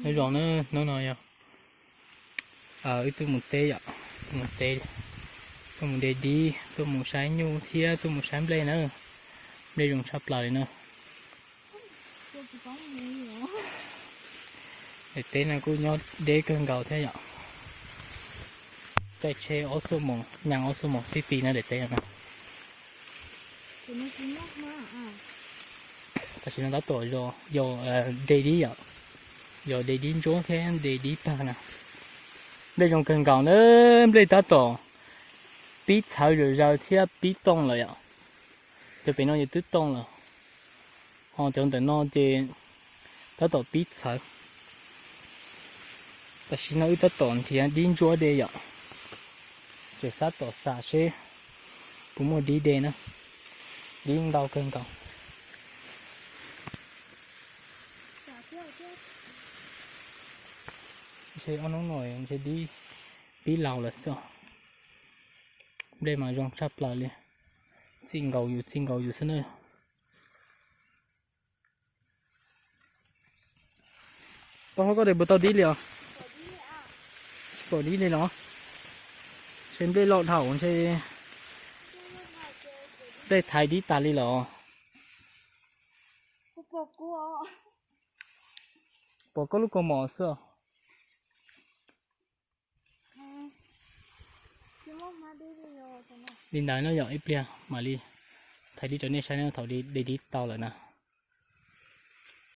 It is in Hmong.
Nyob zoo na, hnub no yog wb tuaj mus teb yom, tuaj mus teb, tuaj mus de dib, tuaj mus saib nyuj thiab tuaj mus saib nplej na. Nplej zoo tshaj plaws li na. Daim teb no kuj nyob deb kawg nkaus thiab yom. Caij tsheb ob xuab moos, nyees ob xuab moos tib tis na daim teb no na. Tam sim no tab tom yog de dib yom, yog de dib ntsuab thiab de dib pag na. Nplej zoo kawg nkaus na, nplej tab tom pib txhawv zom zaws thiab pib tooj lawm yom. Cov pem no yog twb tooj lawm, ho cov ntawm no ces tab tom pib txhawv. Tam sim no wb tab tom nrhiav dib ntsuab de yom, tseem xav tom xam seb puas muaj dib de na. Dib ntau kawg nkaus. Ntshe ob hnub no ntshe dib pib laus lawm xwb. Nplej mas zoo tshaj plaws li, txij nkaus yus txij nkaus yus xwb na. Paj Huab, koj de puas tau dib li os? Tsis pom dib li los? Ntshe nplej loj dhau ntshe, nplej thaiv dib tas li los? Pom koj lub kaus mom xwb os. Li ntawd no yog ib pliag mam li thaij dib rau nej saib na, thaum de dib tau lawm na.